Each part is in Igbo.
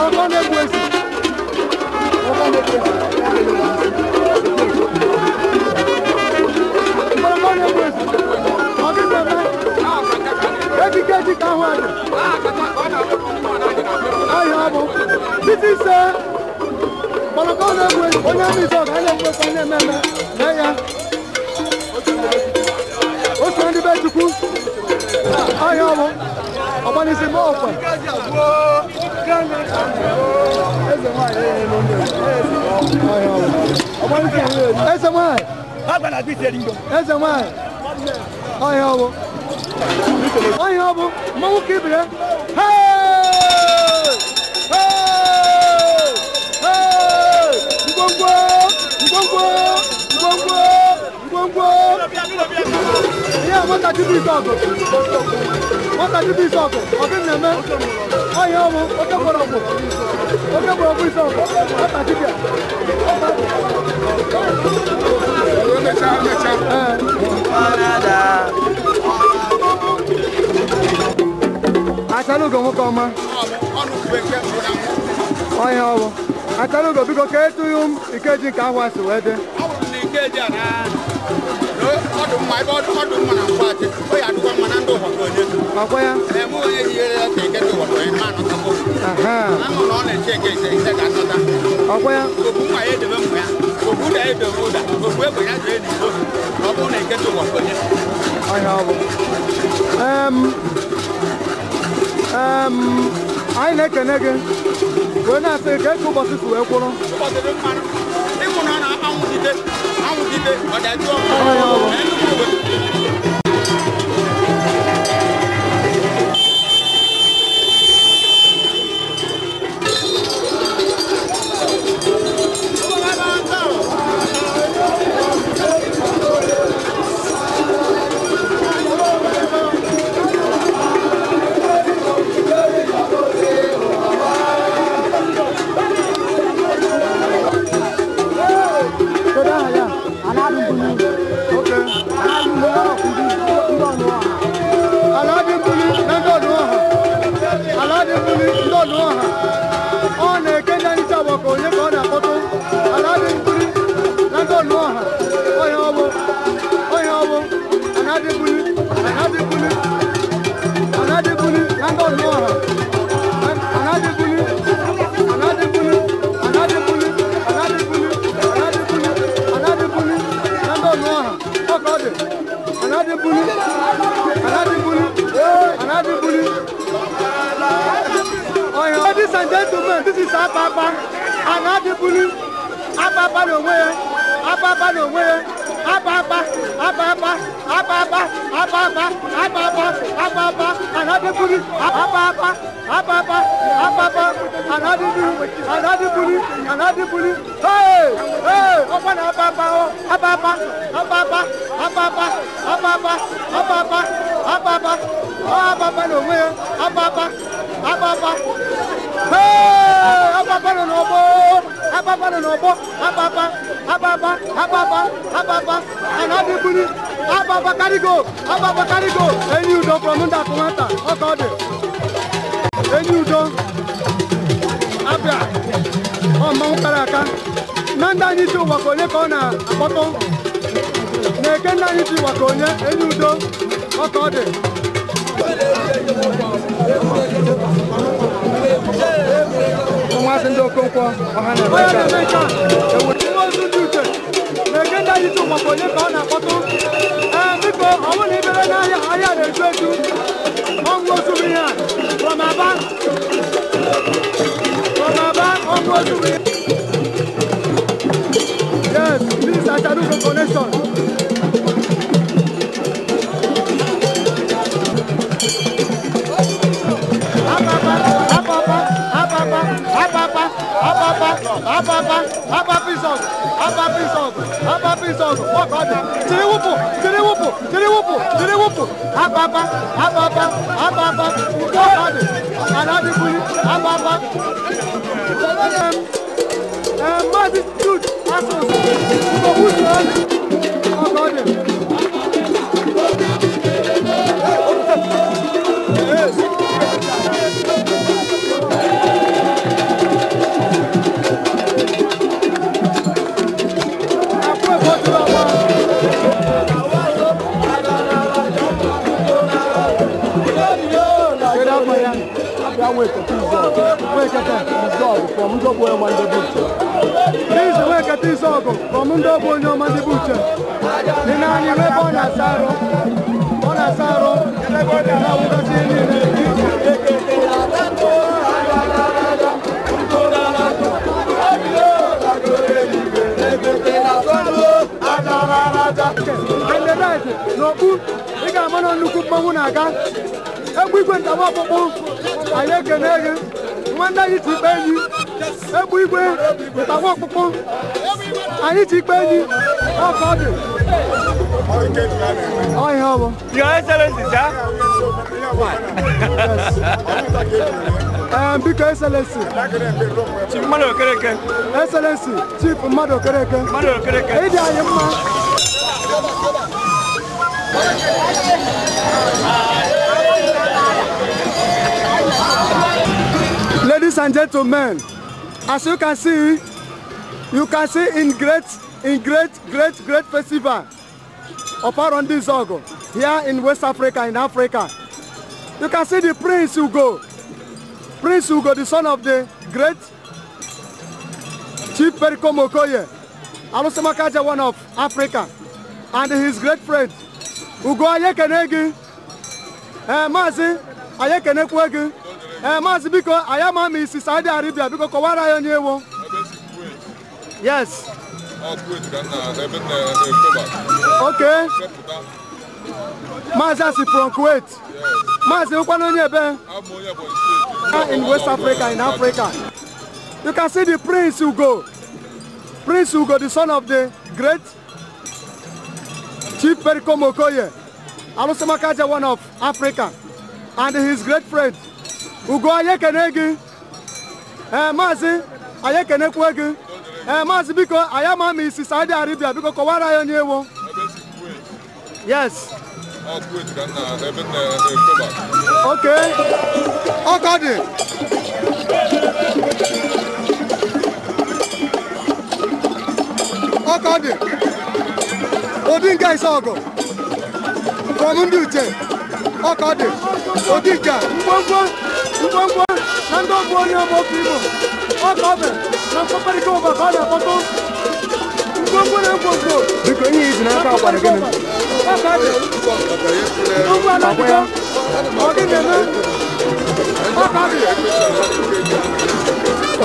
Mgbọrọkọ na-egbu ezi. Mgbọrọkọ na-egbu ezi. Ọ gị na-eme? Ekike eji ka ahụ adị. Ahịa ọ bụ. Titi ise. Mgbọrọkọ na-egbu ezi. Onye amị izu ọgụ, a na-egbu ezi, a na-eme eme. Mee ya. Otu ndị be Chukwu. Ahịa ọ bụ. Ọgbanisi mọ́ ọ̀pẹ̀. Eze nwanyị. Eze nwanyị. Ọhịa ọ bụ. Ọhịa ọ bụ. Mmanwụ ka ibire. Hey! Hey! Hey! Ngwongwo! Ngwongwo! Ngwongwo! Ngwongwo! Ihe a nwata dibịa ise ọgụ. Nwata dibịa ise ọgụ. Ọ gịnị na-eme? Ọhịa ọ bụ. Oke mgbọrọgwụ. Oke mgbọrọgwụ ise ọgụ. Nwata dibịa. Achalugo nwoke ọma. Ọhịa ọ bụ. Achalugo biko ka etu m Ikeji nke ahụ a si wee dị. Ọkwa ya? Ọkwa ya? Ọhịa ọ bụ. Anyị na-ekene gị wee na-asị ka eke ụbọchị si wee kwụrụ. Ladies and gentlemen, this is Apapa. Anadibuli. Apapa no way. Apapa no way. Apapa, Apapa, Apapa, Apapa, Apapa, Apapa, Anadibuli. Apapa, Apapa, Apapa, Anadibuli, Anadibuli, Anadibuli. Hey, hey, open Apapa, Apapa, Apapa, Apapa, Apapa, Apapa, Apapa, Apapa no way. Apapa, Apapa. Hey, Apapa no no, Apapa no no, Apapa, Apapa, Apapa, Apapa, Anadibuli, Apapa carry go, Apapa carry go. Any you don't from Nda Kumata, Okode. Any you don't, Abia, oh Mount Karaka. Nanda ni tu wakone kona, apoto. Nekenda ni tu wakone, any you don't, Okode. Ụmụazị ndị Okonkwo ọha na-eme nke a. Na-eke ndị anyị tụ maka onye ka ọ na-akpọtụ. Ee, biko, ọ bụrụ na ị bịara n'ahịa, ahịa na-eju eju. Ọnwụ ozu bụ ihe a. From Aba. From Aba, ọnwụ ozu bụ ihe. Yes, this is Achalugo connection. Apapa, Apapa, Apapa is Apapa is Apapa is Tiriwupu, Tiriwupu, Tiriwupu, Tiriwupu, Apapa, Apapa, Apapa, Anadibuli, Apapa. Mazi Jude, Asos, Yes. Nwekete Izuogu. Nwekete Izuogu from Ndogbu Onye Ọma Ndị Uche. Prince Nwekete Izuogu from Ndogbu Onye Ọma Ndị Uche. Ị na-anya ebe ọ na-asa arụ. Ọ na-asa arụ. Na-awụgasị ihe niile. And the right, n'okpu, ị ga-ama na nnukwu mmanwụ na-aga. Egwu igwe ntawa ọkpụkpụ, anyị ekene gị. Nwanne anyị ji ikpe enyi. Egwu igwe ntawa ọkpụkpụ, anyị ji ikpe enyi. Ọ ka ọ dị. Ọ ihe ọ bụ. Your Excellency, sir. Biko Excellency. Chief Mmadụ Okereke. Excellency, Chief Mmadụ Okereke. Mmadụ Okereke. Ịdị anyị mma. Ladies and gentlemen, as you can see in great festival of Arondizuogu here in West Africa, in Africa. You can see the Prince Ugo. Prince Ugo, the son of the great Chief Pericom Okoye, Alusimakaja, one of Africa, and his great friend Ugo Ayekenegi. Mazi Ayekenekwegi. Mazi biko ayama mi si Saudi Arabia biko kọwara ya onye ewo. Yes. Okay. Mazi asi from Kuwait. Mazi ụkwana onye ebe? In West Africa, in Africa. You can see the Prince Ugo. Prince Ugo, the son of the great Chief Pericom Okoye, Alusimakaja, one of Africa, and his great friend Ugo Ayekenegi. Mazi Ayekenekwegi. Mazi biko ayama mi si Saudi Arabia biko kọwara ya onye ewo. Yes. Okay. Ọkọ dị. Ọkọ dị. Odinga Izuogu from Ndị Uche. Ọkọ dị. Odinga ngwongwo ngwongwo na ndị ọgbọ onye ọma ofe Igbo. Ọkọ dị na mkpakọrịta ụba ka ọ na-akpọtụ. Ngwongwo na ngwongwo. Biko ihe iji n'aka akwara gịnị? Ọkọ dị. Ngwongwo na-adịgo. Ọ gị na-eme? Ọkọ dị.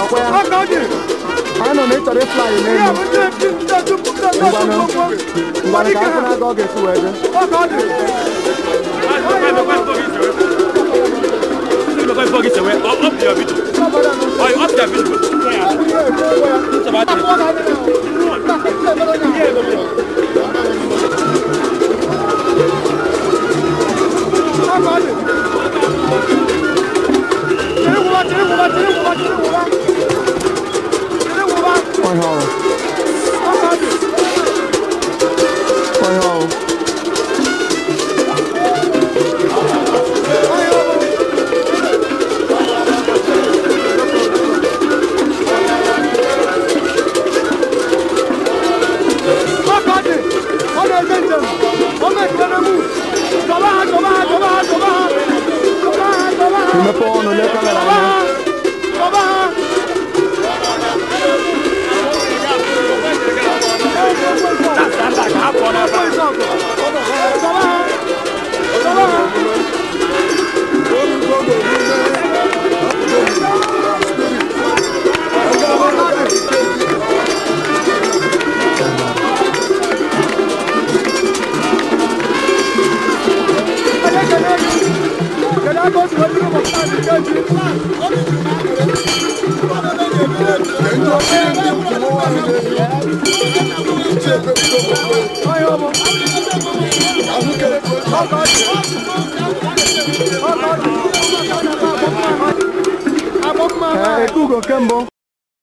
Ọkọ dị. Anọ na ị chọrọ ịfly n'elu. Ngwanụ. Ngwanụ ka afọ na-aga ọ ga-esi wee dị. Ọkọ dị. Ekugo kembo.